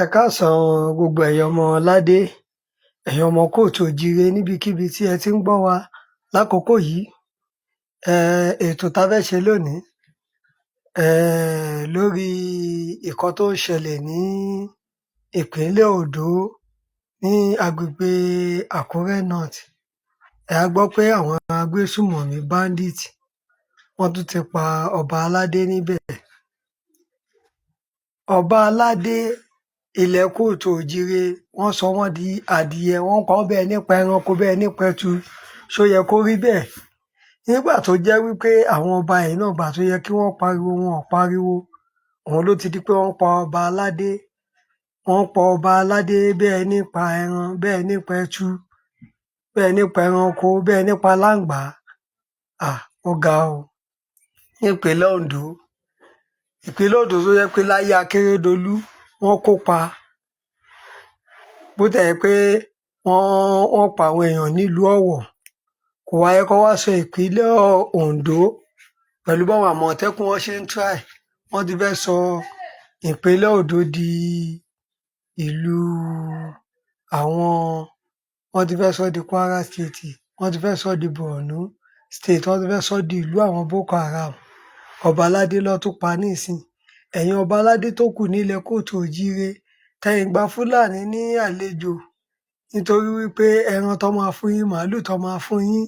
Ẹ káàsán gbogbo ẹ̀yin ọmọ aládé, ẹ̀yin ọmọ kóòtù òjíire níbikíbi tí ẹ ti ń gbọ́ wa lákòókò yìí. Ètò tá fẹ́ ṣe lónìí lórí nǹkan tó ń ṣẹlẹ̀ ní ìpínlẹ̀ Oǹdó ní agbègbè Àkúrẹ́ North. A gbọ́ pé àwọn agbésùmọ̀mí bandit wọ́n tún ti pa ọba aládé níbẹ̀. Ọba aládé ilẹ̀ kóòtù òjíire, wọ́n sọ wọ́n di adìyẹ, wọ́n pa wọ́n bí ẹní pa ẹranko, bí ẹní pẹtu. Ṣó yẹ kó rí bẹ́ẹ̀? Nígbà tó jẹ́ wípé àwọn ọba yìí náà, ìgbà tó yẹ kí wọ́n pariwo, wọn ò pariwo. Òun ló ti di pé wọ́n pa ọba aládé, wọ́n pa ọba aládé bí ẹní pa ẹran, bí ẹní pẹtu, bí ẹní pa ẹranko, bí ẹní pa aláǹgbá. Ó ga o. Nípínlẹ̀ Oǹdó, ìpínlẹ̀ Oǹdó tó jẹ́ pé láyé Akérédolú wọ́n kópa, bó tiẹ̀ jẹ́ pé wọ́n pa àwọn èèyàn nílùú Ọ̀wọ̀, kò wá yẹ kán wá sọ ìpínlẹ̀ Oǹdó pẹ̀lú báwọn Àmọ̀tẹ́kùn wọn ṣe ń try, wọ́n ti fẹ́ sọ ìpínlẹ̀ Oǹdó di ìlú àwọn, wọ́n ti fẹ́ sọ́ di Kwara State, wọ́n ti fẹ́ sọ́ di Borno State, wọ́n ti fẹ́ sọ́ di ìlú àwọn Boko Haram. Ọba aládé lọ́ tún pa nísìnyí. Ẹ̀yin ọba aládé tó kù nílẹ̀ kóòtù òjíire, tẹ́ ẹ̀ ń gba Fúlàní ní àlejò nítorí wípé ẹran tán máa fún yín, màálù tán máa fún yín,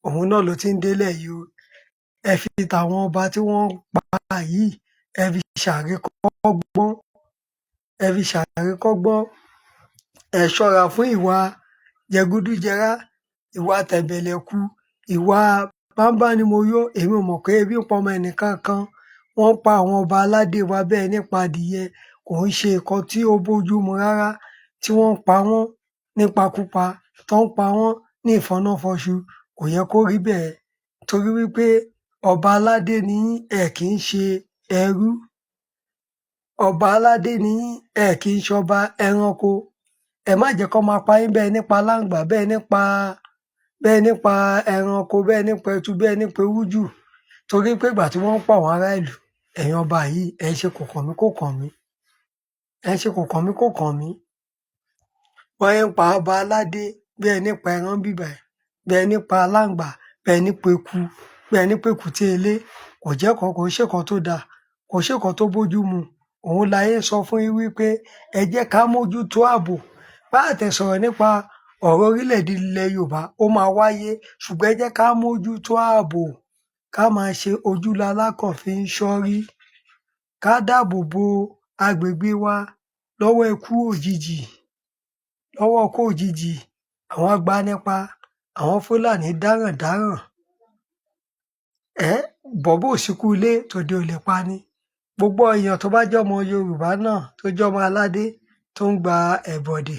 òun náà ló ti ń délẹ̀ yìí o. Ẹ fi tàwọn ọba tí wọ́n ń pa yìí, ẹ fi ṣàríkọ́gbọ́n, ẹ fi ṣàríkọ́gbọ́n. Ẹ ṣọ́ra fún ìwà jẹgúdújẹrá, ìwà tẹ̀m̀bẹ̀lẹ̀ku, ìwà báńbá-ni-mo-yó, èmi ò mọ̀ pé ebi ń pọmọ ẹnìkankan. Wọ́n ń pa àwọn ọba aládé wa bí ẹní pa adìyẹ, kò ń ṣe nǹkan tí ó bójú mu rárá tí wọ́n ń pa wọ́n nípakúpa, tán ń pa wọ́n ní ìfọ́nnáfọ́nṣu, kò yẹ kó rí bẹ́ẹ̀ torí wípé ọba aládé ni yín, ẹ kì í ṣe ẹrú. Ọba aládé ni yín, ẹ kì í ṣọba ẹranko. Ẹ má jẹ́ kán máa pa yín bí ẹní pa aláǹgbá, bí ẹní pa ẹranko, bí ẹní pẹtu, bí ẹní pewújù, torí pé ìgbà tí wọ́n ń pa àwọn ará ìlú, ẹ̀yin ọba yìí ẹ̀ ń ṣe kò kàn mí kò kàn mí, ẹ̀ ń ṣe kò kàn mí kò kàn mí. Bọ́n ṣe ń pa ọba aládé bí ẹní pa ẹran ńbí bàyìí, bí ẹní pa aláǹgbá, bí ẹní peku, bí ẹní pèkúté ilé, kò jẹ́ nǹkan, kò ń ṣe nǹkan tó dáa, kò ṣe nǹkan tó bójú mu. Òun la ṣe ń sọ fún yín wípé ẹ jẹ́ ká mójútó ààbò. Bá à tẹ̀ sọ̀rọ̀ nípa ọ̀rọ̀ orílẹ̀-èdè ilẹ̀ Yorùbá, ó máa wáyé, ṣùgbọ́n ẹ jẹ́ ká mójútó ààbò, ká máa ṣe ojú lalákàn fi ń ṣọ́rí, ká dáàbò bo agbègbè wa lọ́wọ́ ikú òjijì, lọ́wọ́ ikú òjijì, àwọn agbanipa, àwọn Fúlàní dáràndáràn. Bọ̀ bó síkú ilé, tòde ò lè pani. Gbogbo èèyàn tó bá jọ́mọ Yorùbá náà, tó jọ́mọ aládé, tó ń gba ẹ̀bọ̀dè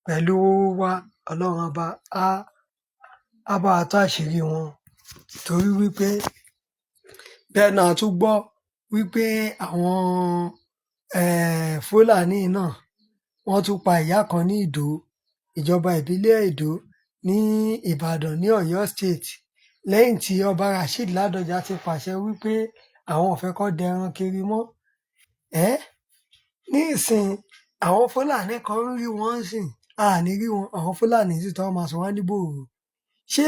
pẹ̀lú wa, Ọlọ́run ọba á bá wa tú àṣírí wọn torí wípé bẹ́ẹ̀ náà a tún gbọ́ wípé àwọn Fúlàní yìí náà wọ́n tún pa ìyá kan ní Ìdó, ìjọba ìbílẹ̀ Ìdó ní Ìbàdàn ní Ọ̀yọ́ State, lẹ́yìn tí ọba Rasheed Ládọjà ti pàṣẹ wípé àwọn ò fẹ́ kán dẹran kiri mọ́. Nísìnyí àwọn Fúlàní kan ń rí wọn ńsìn, a ní rí wọn, àwọn Fúlàní sì tán máa sọ wọ́n ní bòròrò. Ṣé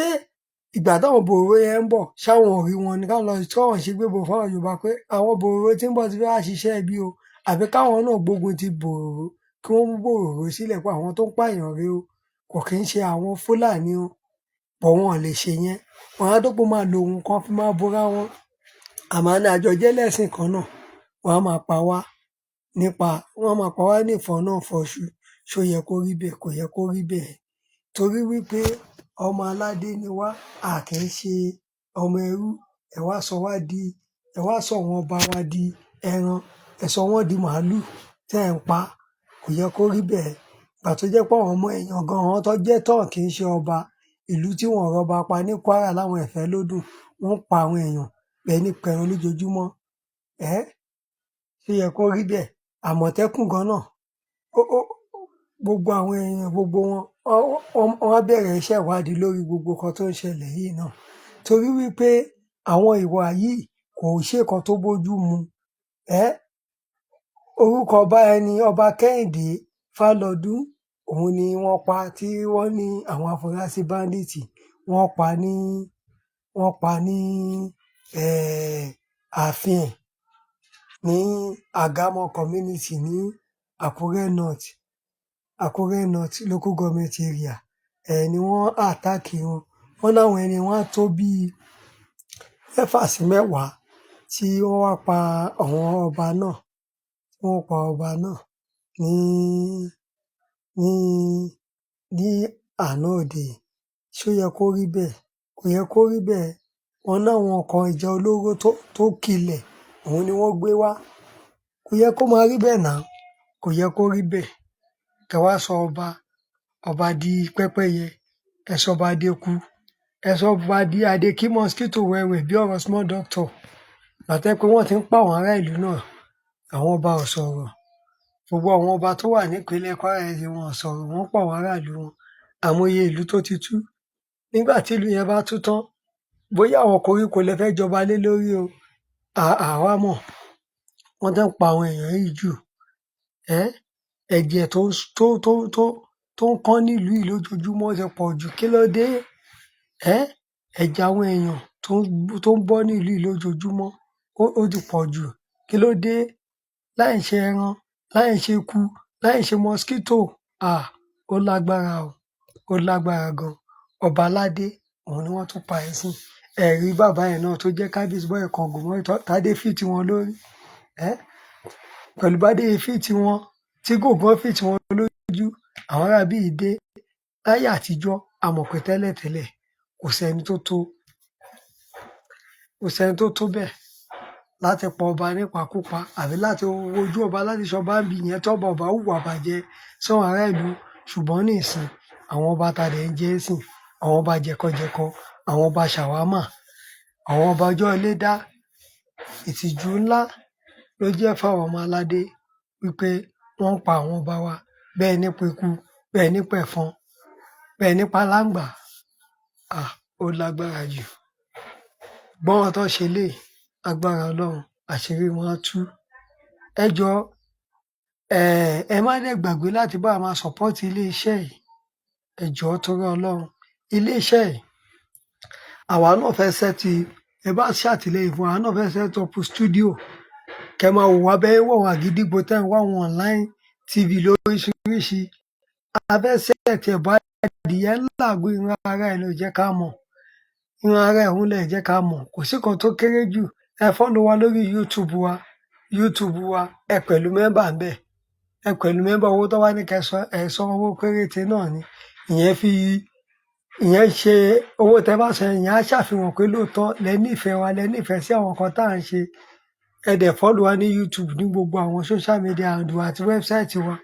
ìgbà táwọn bòròrò yẹn ń bọ̀, ṣáwọn ò rí wọn ni? Káwọn lọ, káwọn ṣe gbébọn fáwọn Yorùbá pé àwọn bòròrò tí ń bọ̀ ti fẹ́ wá ṣiṣẹ́ ibi o, àbí káwọn náà gbógun ti bòròrò, kí wọ́n mú bòròrò sílẹ̀ pé àwọn tó ń pààyàn rèé o, kò kí ń ṣe àwọn Fúlàní o. But wọn ò lè ṣe yẹn. Wọ́n á dọ́gbọ́n máa lo ohun kan fi máa bora wọn. Àmọ́ ní àjọ jẹ́lẹ́sìn kan náà, wọ́n á máa pa wá nípa, wọ́n á máa pa wá ní ìfọ́nnáfọ́nṣu. Ṣó yẹ kó rí bẹ́ẹ̀? Kò yẹ kó rí bẹ́ẹ̀. Torí wípé ọmọ aládé ni wá, a kì í ṣe ọmọ ẹrú. Ẹ wá sọ wá di, ẹ wá sọ àwọn ọba wa di ẹran, ẹ sọ wọ́n di màálù tẹ́ ẹ̀ ń pa. Kò yẹ kó rí bẹ́ẹ̀. Ìgbà tó jẹ́ pé àwọn ọmọ èèyàn gan, àwọn tó jẹ́ tán kì í ṣe ọba, ìlú tí wọn ò rọ́ba pa ní Kwara láwọn Ìfẹ́lódùn, wọ́n ń pa àwọn èèyàn bí ẹní pẹran lójoojúmọ́. Ṣó yẹ kó rí bẹ́ẹ̀? Àmọ̀tẹ́kùn gan náà, ó gbogbo àwọn èèyàn, gbogbo wọn, wọ́n á bẹ̀rẹ̀ iṣẹ́ ìwádìí lórí gbogbo nǹkan tó ń ṣẹlẹ̀ yìí náà. Torí wípé àwọn ìwà yìí kò ṣe nǹkan tó bójú mu. Orúkọ ọba ẹni Ọba Kẹ́hìndé Fálọdún, òun ni wọ́n pa, tí wọ́n ní àwọn afurasí báńdíìtì wọ́n pa ní wọ́n pa ní ààfin ẹ̀ ní Àgámọ̀ community ní Àkúrẹ́ North, Àkúrẹ́ North Local Government Area ni wọ́n attack wọn. Wọ́n láwọn ẹni wọ́n á tó bíi 6 sí 10 tí wọ́n wá pa àwọn ọba náà, tí wọ́n pa ọba náà ní ní ní àná òde yìí. Ṣó yẹ kó rí bẹ́ẹ̀? Kò yẹ kó rí bẹ́ẹ̀. Wọ́n láwọn nǹkan ìjà olóró tó kilẹ̀, òun ni wọ́n gbé wá. Kò yẹ kó máa rí bẹ́ẹ̀ náà. Kò yẹ kó rí bẹ́ẹ̀. Kẹ wá sọ ọba di pẹ́pẹ́yẹ, ẹ sọba deku, ẹ sọba di adekí mosquito wẹ̀wẹ̀ bí ọ̀rọ̀ small doctor. Ìgbà tó jẹ́ pé wọ́n ti ń pa àwọn ará ìlú náà, àwọn ọba ò sọ̀rọ̀. Gbogbo àwọn ọba tó wà nípínlẹ̀ Kwara yẹn, wọn ò sọ̀rọ̀, wọ́n ń pa àwọn aráàlú wọn. Àìmọye ìlú tó ti tú. Nígbà tí ìlú yẹn bá tú tán, bóyá àwọn koríko lẹ fẹ́ jọba lé lórí o, àwa mọ̀. Wọ́n ti ń pa àwọn èèyàn yìí jù. Ẹ̀jẹ̀ tó tó tó tó tó ń kán nílùú yìí lójoojúmọ́ ti pọ̀ jù. Kí ló dé? Ẹ̀jẹ̀ àwọn èèyàn tó ń bọ́ nílùú yìí lójoojúmọ́, ó ti pọ̀ jù. Kí ló dé? Láì ṣe ẹran, láì ṣe eku, láì ṣe mosquito. Ah! Ó lágbára o. Ó lágbára gan. Ọba aládé, òun ni wọ́n tún pa ẹ́ sí. Ẹ rí bàbá yẹn náà tó jẹ́ kábíyèsí bọ́yẹ̀ kan gùn mọ́ tádé fit wọn lórí. Pẹ̀lú bádé fit wọn, tí gògán fit wọn lójú, àwọn ará bí yìí dé. Láyé àtijọ́, a mọ̀ pé tẹ́lẹ̀tẹ́lẹ̀ kò sẹ́ni tó tó bẹ́ẹ̀ láti pa ọba nípakúpa àbí láti wojú ọba láti ṣọba ń bi ìyẹn tọ́ba ò bá hùwà bàjẹ́ sáwọn ará ìlú. Ṣùgbọ́n nísìnyí, àwọn ọba ta dẹ̀ ń jẹ ńsìn, àwọn ọba jẹkọjẹkọ, àwọn ọba ṣàwámà, àwọn ọba ọjọ́ ilé dá, ìtìjú ńlá ló jẹ́ fáwọn ọmọ aládé wípé wọ́n ń pa àwọn ọba wa bẹ́ẹ̀ nípa eku, bẹ́ẹ̀ nípa ẹ̀fọn, bẹ́ẹ̀ nípa aláǹgbá. Ah! Ó lágbára jù. Ṣùgbọ́n àwọn tó ṣe eléyìí, lágbára Ọlọ́run, àṣírí wọn á tú. Ẹ jọ̀ọ́, ẹ má dẹ̀ gbàgbé láti bá wa máa support ilé iṣẹ́ yìí. Ẹ jọ̀ọ́, torí Ọlọ́run, ilé iṣẹ́ yìí, àwa náà fẹ́ set, ẹ bá ṣàtìlẹ́yìn fún wa, àwa náà fẹ́ set up studio. Kẹ máa wò wá bẹ́ẹ̀ wò wọ́n àgídìgbo tẹ́ ń wá àwọn online TV lóríṣiríṣi. A fẹ́ set ẹ̀ bá adìyẹ ń làágùn, ìran ara ẹ̀ ló jẹ́ ká mọ̀. Ìran ara ẹ̀ òun lẹ̀ jẹ́ ká mọ̀. Kò sí kan tó kéré jù. Ẹ follow wa lórí YouTube wa, YouTube wa, ẹ pẹ̀lú member ńbẹ̀. Ẹ pẹ̀lú member, owó tó bá ní kẹ́ san, ẹ san owó péréte náà ni. Ìyẹn fi ìyẹn ṣe owó tẹ́ bá san, ìyẹn á ṣàfihàn pé lóòótọ́ lẹ nífẹ̀ẹ́ wa, lẹ nífẹ̀ẹ́ sí àwọn nǹkan tá à ń ṣe. Ẹ dẹ̀ follow wa ní YouTube, ní gbogbo àwọn social media handle àti website wa.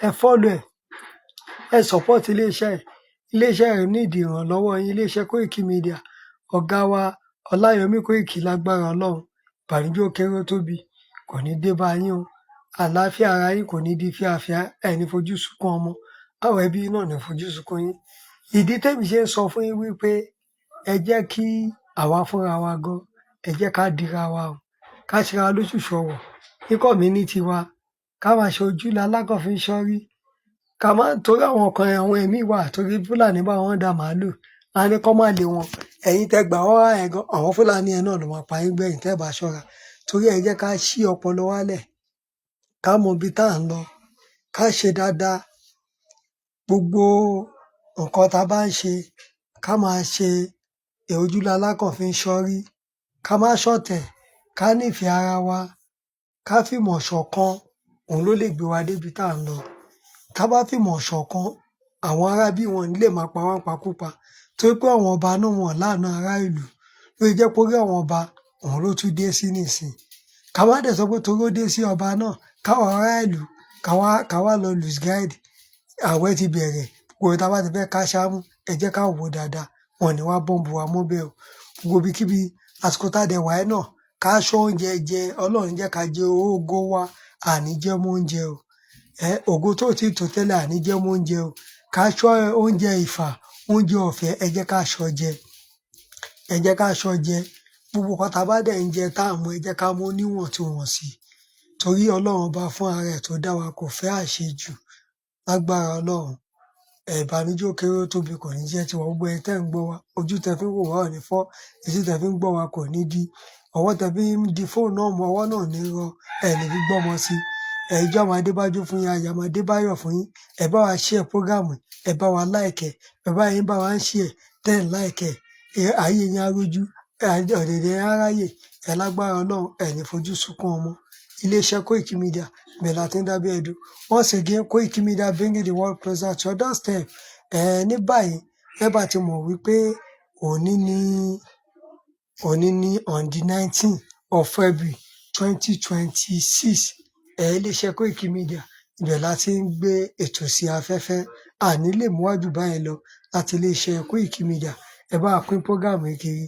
Ẹ follow ẹ̀. Ẹ support ilé iṣẹ́ yìí. Ilé iṣẹ́ yìí need ìrànlọ́wọ́ yín. Ilé iṣẹ́ Koiki Media. Ọ̀gá wa Ọláyọmí Koiki, lágbára Ọlọ́run, ìbànújẹ́ ó kéré ó tóbi kò ní dé bá yín o. Àlàáfíà ara yín kò ní di fíafíà. Ẹ ní fojú sunkún ọmọ. Àwọn ẹbí náà ní fojú sunkún yín. Ìdí tèmi ṣe ń sọ fún yín wípé ẹ jẹ́ kí àwa fúnra wa gan, ẹ jẹ́ ká dira wa o. Ká ṣera wa lóṣùṣù ọwọ̀ ní community wa. Ká máa ṣe ojú lalákàn fi ń ṣọ́rí. Ká má torí àwọn kan, àwọn ẹ̀mí wà torí Fúlàní bá wọn da màálù. A ní kó má lé wọn. Ẹ̀yin tẹ gbà wọ́n wá yẹn gan, àwọn Fúlàní yẹn náà ló máa pa yín gbẹ̀yìn tẹ́ ẹ bá ṣọ́ra. Torí ẹ jẹ́ ká ṣí ọpọlọ wa lẹ̀. Ká mọ ibi tá à ń lọ. Ká ṣe dáadáa. Gbogbo nǹkan tá bá ń ṣe, ká máa ṣe ojú lalákàn fi ń ṣọ́rí. Ká má ṣọ̀tẹ̀, ká nífẹ̀ẹ́ ara wa, ká fìmọ̀ ṣọ̀kan, òun ló lè gbé wa dé ibi tá à ń lọ. Tá bá fìmọ̀ ṣọ̀kan, àwọn ará bí wọn ò ní lè máa pa wá nípakúpa. Torí pé àwọn ọba náà wọn ò láàánú ará ìlú. Ló ṣe jẹ́ pé orí àwọn ọba òun ló tún dé sí nísìnyí. Ká má dẹ̀ sọ pé torí ó dé sí ọba náà, káwọn ará ìlú ká wá lọ lose guard. Àwẹ̀ ti bẹ̀rẹ̀, gbogbo tá bá ti fẹ́ ká ṣámú, ẹ jẹ́ ká wò dáadáa. Wọn ò ní wá bọ́ǹbù wa mọ́bẹ̀ o. Gbogbo ibikíbi àsìkò tá dẹ̀ wà yìí náà, ká ṣọ́ oúnjẹ jẹ. Ọlọ́run jẹ́ ká jẹ ògo wa, àní jẹ́ mọ́ oúnjẹ o. Ògo tó ti tó tẹ́lẹ̀, àní jẹ́ mọ́ oúnjẹ o. Ká ṣọ́ oúnjẹ ìfà, oúnjẹ ọ̀fẹ́, ẹ jẹ́ ká ṣọ́ jẹ. Ẹ jẹ́ ká ṣọ́ jẹ. Gbogbo nǹkan tá bá dẹ̀ ń jẹ tá ń mu, ẹ jẹ́ ká mú níwọ̀ntúnwọ̀nsì. Torí Ọlọ́run Ọba fún ara ẹ̀ tó dá wa kò fẹ́ àṣejù. Lágbára Ọlọ́run, ìbànújẹ́ ó kéré ó tóbi kò ní jẹ́ tiwa. Gbogbo ẹ̀yin tẹ́ ń gbọ́ wa, ojú tẹ fi ń wò wá ò ní fọ́, etí tẹ fi ń gbọ́ wa kò ní di, ọwọ́ tẹ fi ń di fóònù náà mú, ọwọ́ náà ò ní rọ, ẹ ní fi gbọ́mọ sí. Ijó á máa dé bájú fún yín, ayọ̀ á máa dé báyọ̀ fún yín. Ẹ bá wa share program yìí, ẹ bá wa like ẹ̀. Bàbá yín bá wa ń share, tẹ́ ń like ẹ̀, ayé yín á rójú, ọ̀dẹ̀dẹ̀ yín á ráyè. Ẹ lágbára Ọlọ́run, ẹ ní fojú sunkún ọmọ. Iléeṣẹ́ Koiki Media, ibẹ̀ la ti ń dábẹ́ ẹdun. Once again, Koiki Media, bringing the world closer to your doorstep. Ní báyìí, ẹ bá ti mọ̀ wípé òní ní on the 19 of February 2026. Iléeṣẹ́ Koiki Media, ibẹ̀ la ti ń gbé ètò sí afẹ́fẹ́. Àní lè mú wájú báyìí lọ láti iléeṣẹ́ Koiki Media. Ẹ bá wa pín program yìí kiri.